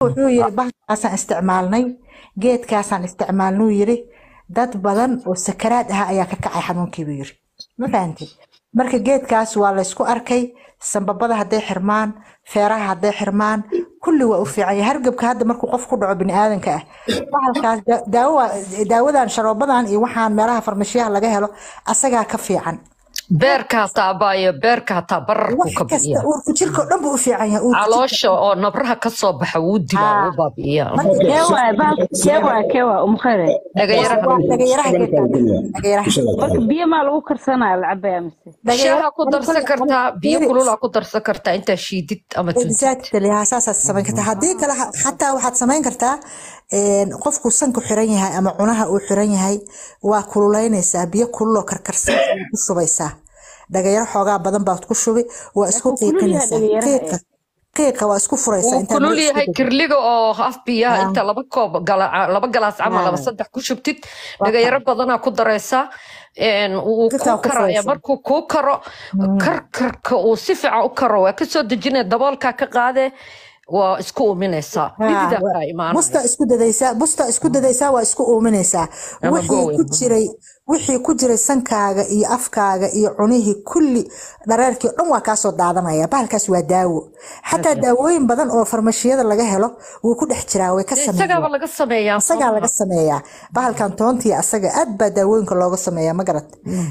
Wuxuu yiri bahalkaasaan isticmaalnay, geedkaasaan isticmaalnuu yiri, dad badan oo sakaraad ah ayaa ka kacay xanuunkii, buu yiri. Ma fahantid? Marka geedkaas waa laysku arkay, sambabada hadday xirmaan, feeraha hadday xirmaan, kulli waa u fiican yahay. Hargabka hadda markuu qof ku dhaco biniaadanka ah, bahalkaas daawo daawadan sharoobadan iyo waxaan meelaha farmashiyaha laga helo asagaa ka fiican. Beerka hataa abaayo, beerka hataa bararku wax ka kasta bixiya. Uurku jirka oo dhan buu u fiican yahay, uurku jirka. Caloosha oo nabraha ka soo baxa wuu dilaa, wuu baabi'iyaa. Marka Kee waay bahalka? Kee waay, kee waay, Umkhayre? Dhagayaraha. Waa dhagayaraha, geedkan dhagayaraha. Marka biyo maa lagu karsanaya, la cabaya mise? Shaaha ku darsan kartaa, biyo kululaa ku darsan kartaa intaa shiidid ama tuntid. Exactly, ha, saasaad samayn kartaa. Haddii kale xataa waxaad samayn kartaa, qofku sanku xiran yahay ama cunaha uu xiran yahay, waa kululaynaysaa, biyo kululoo karkarsan ayaad ku shubaysaa, dhagayaro xoogaa badan baad ku shubi, waa isku Laakiin kulul yahay qiiqinaysaa. Dhagayaraha. Qiiqa qiiqa waa isku furaysaa Wuu intaa meel kulul isku yahay degin. Kirliga oo af biyaha inta laba koob laba galaas camal laba saddex ku shubtid, Waa dhagayaro kaa badanaa ku daraysaa, wuu qiiqaa kuu ku karaya. furaysaa. Markuu kuu karo, karkarka uu si fiican u karo, waa kasoo dejinaya, daboolkaa ka qaade, waa isku uminaysaa, dhididaa kaa imaanaya. Busta isku dadaysaa, busta isku dadaysaa, waa isku uuminaysaa. Ama wixii ku goowe jiray, wixii ku jiray sankaaga iyo afkaaga iyo cunihii kulli, dhareerkii oo dhan waa kaasoo daadanaya. Bahalkaas waa daawo. Xataa daawooyin badan oo farmashiyada laga helo wuu ku dhex jiraa, way ka isagaaba sameeyaan. Laga sameeyaa soo asagaa laga maha? Sameeyaa bahalkan toontii, asaga aad baa daawooyinka looga sameeyaa, ma garat?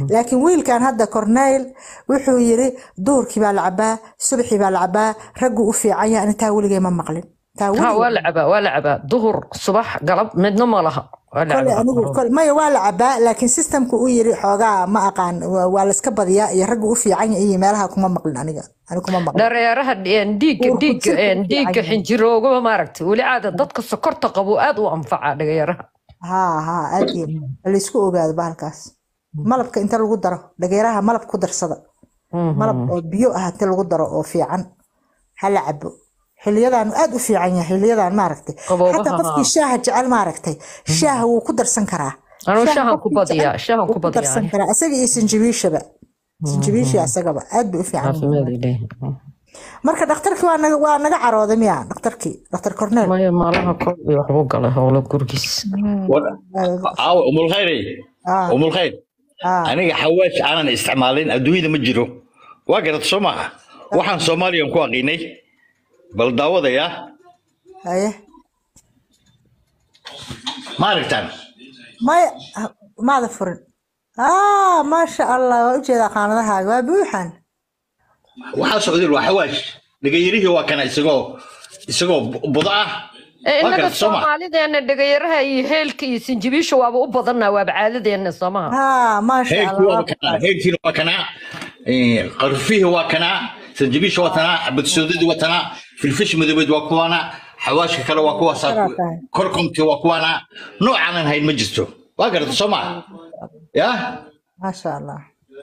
Laakiin wiilkan hadda Corneyl wuxuu yiri duhurkii baa la cabaa, subaxii baa la cabaa, raggu u fiican yahay. Ani taa weligay ma maqlin, taa ha weligay waa la cabaa, waa la cabaa duhur, subax, galab, midna ma laha, waa la kole cabaa. Anigu kole maya, waa la cabaa, laakiin systemku u yiri xoogaa ma aqaan, waa la iska badiyaa iyo raggu u fiican yahay iyo meelaha kuma maqlin aniga, ani kuma maqlin. Dhareeraha dhiigga uurku dhiigga jirka u fiican dhiigga yahay. Xinjiroogaba maaragtay, weli caada dadka sokorta qabo aad u anfacaa dhagayaraha. Haa, aad iyo laysku ogaado bahalkaas. Malabka inta lagu daro dhageeraha, malab ku darsada, malab oo biyo ah inta lagu daro oo fiican ha la cabo. Xiliyadan aad u fiican yahay, xiliyadan maaragtay xataa qaboobaha qofkii shaaha jecel maaragtay, shaaha wuu ku darsan karaa. Anuu shaaha shaahan ku qofkii jecel badiyaa, shaahan wuu ku ku badiyaa darsan ani. karaa isaga iyo sinjibiishaba, sinjibiishii asagaba aad bay u fiican yihiin. Caafimaad ilaahi. Marka dhakhtarkii waa naga carooday miya, dhakhtarkii, dhakhtar Cornel? Maya, maalaha kor iyo waxbuu galay howlo gurigiis. Aawe Umulkhayr? Umulkhayr, aniga xawaash aanan isticmaalin adduunyada ma jiro, waa garata soo maaha? Waxaan Soomaaliyan ku aqiinay, bal daawadaya. Haye. Ma aragtaan? Maya, maada furin. Maasha Allah, waa ujeedaa, qaanadahaaga waa buuxan. Waxaa socday waa xawaash, dhagayarihii waa kana isagoo budo ah. Ee waa innaga garata soo maha? Soomaalideena dhagayaraha iyo heelka iyo sinjibiisha waaba u badannaa, waaba caadadeena soomaha? Haa, maasha heelkii Allah. Waaba Waa kanaa kuwaas. Heelkiina waa kanaa, qarfihii waa kanaa, sanjabiisha waa tanaa, xabadsoodadii waa tanaa, filfish madoobeed waa kuwaana, xawaashka kale waa kuwaasaa. Karaa tahay. Korkomti waa kuwaana, noocaanan hayn ma jirto, waa garata soo maha ya? Maasha Allah.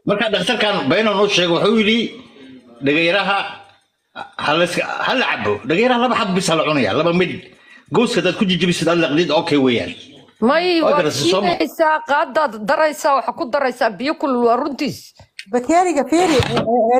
Marka dhakhtarkan bayna noo sheegay, wuxuu yidhi dhagayaraha ha la cabo, dhagayaraha laba xab bis ha la cunaya, laba mid gooska hadaad ku jijibisid aad laqdid, okay weeyaan. May waa waad garata soo ma? Shiidaysaa, qaadaad daraysaa, waxaa ku daraysaa biyo kulul, waa runtiis. Bakeeriga fiiri,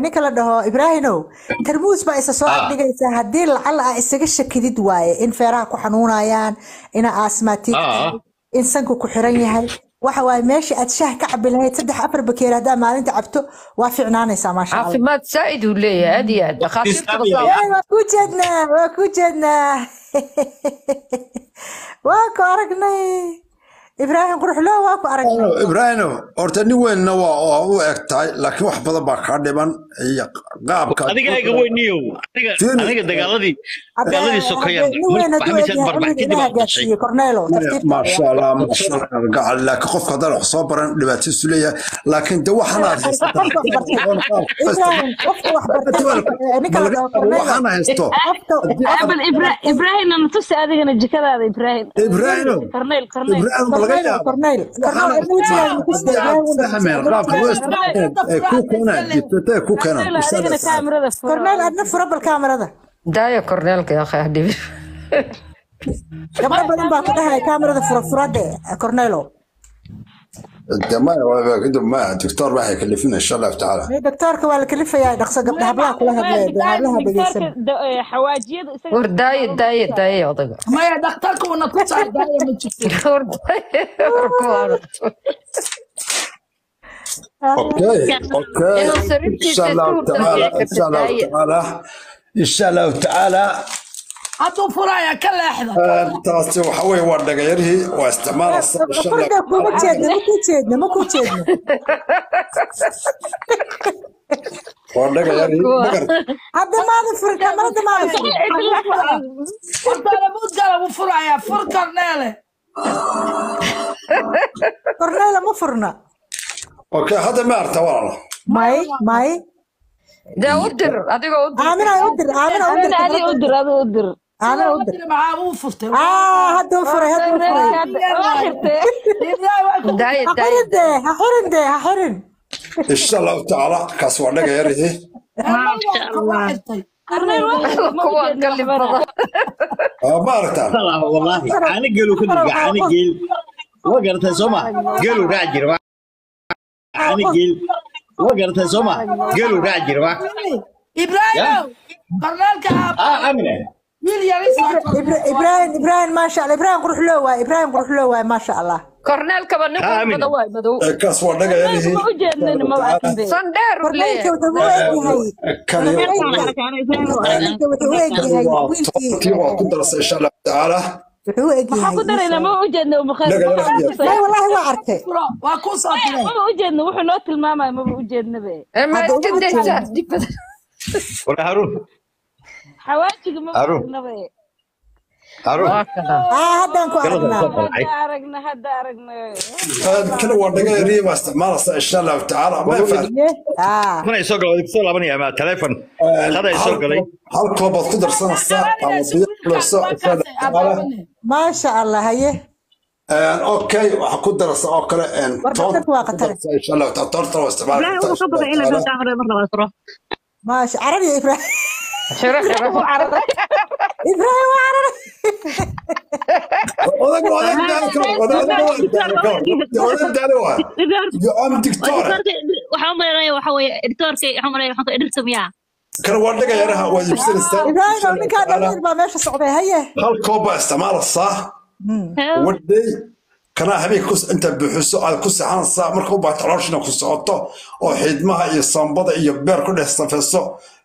ninka la dhaho Ibraahimow, tarmuus baa isa soo agdhigaysaa haddii lacala aa isaga shakidid waaye in feeraha ku xanuunayaan, ina asthmatic tahay, in sanku ku xiran yahay. Waxa waaye meesha aad shaah ka cabi lahayd saddex afar bakeeri haddaa maalinta cabto, waa fiicnaanaysaa, maasha Allah. Caafimaad saa'id uu leeyahay, aad iyo aad dhakhaatiirtuba saa. Ee, waa kuu jeednaa, waa kuu jeednaa, waa ku aragnay Ibraahim Quruxlo, waa ku aragnay. Ibraahimo, horta nin weynna waa u eg tahay, laakiin wax badan baa kaa dhiman iyo qaabka. Adiga iga weyniyow, aniga Fiiri. Aniga dagaaladii Hadda dagaaladii sokeeyaan nin weyn hadduu maxamed egyahay barbax cumriga kadib Ilaah aan dhashay. gaarsiiye Cornelo, tartiibta. Maasha Allah, maasha Allah, gacal. Laakiin qofka haddaan wax soo baran dhibaatadiisu leeyahay, laakiin de waxaan aad haysataa Qofka wax bartay Ibrahim, qofka wax bartay, ninka la dhaho Cornelo, waxaan haysto qofka Abel Ibrahim, na tusi adigana jikadaada, Ibrahim. Ibraahimo. Cornel, Cornel. Ibraahim, ma laga Cornelo yaabo Cornel, waxaan Cornel wejigaa ku haddii aad fahmeen qaabka loo isticmaalo ay ku keenaan jirto ay ku keenaan Cornel, adigana kaamirada furo. Cornel, adna fura bal kaamirada. Daaya Korneelka yaa akhi, hadhibi. Gabdho badan baa ku dhahaya kaamirada fura, furade Cornelo. ما دكتور ما حيكلفنا ان شاء الله تعالى. دكتورka waa la kalifayaa dhaqso gabdhaha hablaha kula hadlaya hablaha dhageysan. Xawaajiyada isaga. War daaye daaye daaye odaga. Maya dhakhtarka uuna ku tahay daaye ma jirto. War daaye war kuwaano. okay okay inuu ان sariirtiisa شاء الله isku تعالى hurda ان شاء الله تعالى ان شاء الله تعالى. Hadduu furaya ka leexda. Taasi waxa weeye waa dhagayarihii waa isticmaalaysa insha Allah. Furda kuma jeedno, ma ku jeedno, ma ku jeedno. Waa dhagayarihii magar. Hadda maada furin, kamarada maada furin. Horta lamuudgala wuu furaya fur Korneele. Korneela ma furna. Okay hadda ma arta walaalo. May may. Dee u dir adigoo u dir. Aamina u dir, Aamina u dir. Aamina adi u dir, adi u dir. Aamina u dir. Maxaa uu furtay? Hadda u furay, hadda u furay. Waa xirtay. Daaye Ha daaye. xirin dee, ha xirin dee, ha xirin. ان شاء الله تعالى kaas waa dhagayarihii. Waa xirtay. Korneel waa xirtay, ma u Kuwaan jeedno kalif waxbana. badan. Ma aragtaan. والله caano geelu ka dhiga caano geel waa garatay soo ma geelu raac jira waa caano geel waa garatay soo ma geelu raac jira waa Ibraahim Korneelka ah Amina wiil yaris. Ibrahim, Ibrahim maasha Allah, Ibrahim qurux loo waay, Ibrahim qurux loo waay maasha Allah. Korneelkaba nin qurux Amina badan waay madow. Kaas waa dhagayarihii. Ma u jeednin, ma arkin be. Sandheer uu Korneelka leeyahay. wuxuu u egyahay. Kani Korneelka wuxuu u egyahay waa wiilkii. toontii waa ku darasay insha Allah tacaala. Wuxuu u Maxaa egyahay. ku daraynaa? Ma u jeedno Umulkhayr. May wallahi waa arkay. Waa ku soo diray. Maba u jeedno wuxuu noo tilmaamayo, maba u jeedno be. Ee ma Hadda iska uma daysaa jeedno. dibada. war Haruun Xawaajiga maba Haruun aragna be. Haruun Waa kana. Haddaan ku galada aragnaa. soo qalcay. Hadda aragna, hadda aragna. Kani waa dhagayarihii waa isticmaalaysa insha Allah tacaala ma fahad. Mana soo galay soo laabanaya ma telephone qada ay soo galay. Hal koob baad ku darsanaysaa ama biyo kuleyso insha Allah tacaala. Maasha Allah haye. Okay waxaa ku daraysaa oo kale War toonta dhakhtarku waa ku khatar. daraysaa insha Allah tacaala toonta waa isticmaali Ibraahim kartaa wuxuu ka insha baqay Allah in la tacaala. soo kaamiro mar labaad furo. Maasha Carabi Ibrahim. Xiro xiro. Ibrahim waa Carabi. Odag odag daal ka odag odag odag daal waa yo am dictor. Waxaan u malaynayaa waxa weeye editoorka, waxaan u malaynayaa waxaan ku edhirta miyaa. Kani waa dhagayaraha waa iibsanaysaa Ibrahim insha oo Allah ninkaa tacaala. dhalinyar baa meesha socday haye. Hal koob baa isticmaalaysaa wadhay kana habeenka ku inta buuxiso aad ku seexanaysaa marka u baahato caloosha ku socoto oo xiidmaha iyo sambada iyo beer ku dhex safayso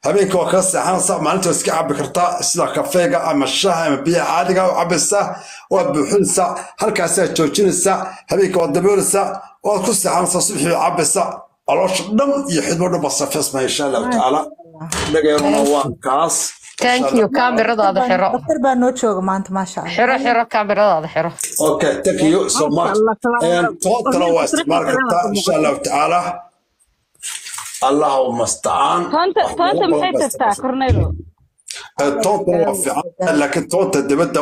habeenka waa kaga seexanaysaa maalinta waa iska cabbi kartaa sida kafeega ama shaha ama biyaha caadiga u cabbaysaa waad buuxinaysaa halkaasaa joojinaysaa habeenka waad daboolaysaa waad ku seexanaysaa subaxii waad cabbaysaa caloosha dhan iyo xiidmo dhan baa safeysmaya insha allahu tacaala. Dhagayaruna waa kaas insha Thank allah. you kaamiradaada xiro. Dhakhtar baa noo jooga maanta maasha Allah. Xiro xiro kaamiradaada xiro. Okay, thank you so much. And total waa isticmaali kartaa insha allahu tacaala. Allahu mustacaan. Toonta, Wax toonta badan maxay baa tartaa isticmaashay. Korneelo? Toonta waa fiican laakiin toonta dibadda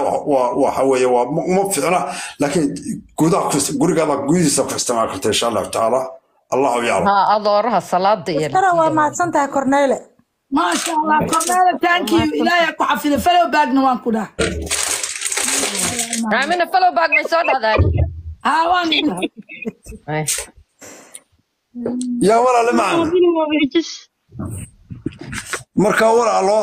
waxa weeye waa ma fiicna laakiin gudaha gurigaada gudihiisa ku isticmaali kartaa insha allahu tacaala. Allahu yaclam. Ha adooraha salaada iyo Dhakhtar waa mahadsan tahay Korneele. Maasha Allah Korneele thank you. Ilaahay ku xafido fellow bagna waan ku dhahay. Aamina follow back may soo dhacdaa. Haa waan ku dhahay. Yaa walaale macana. Marka walaalo.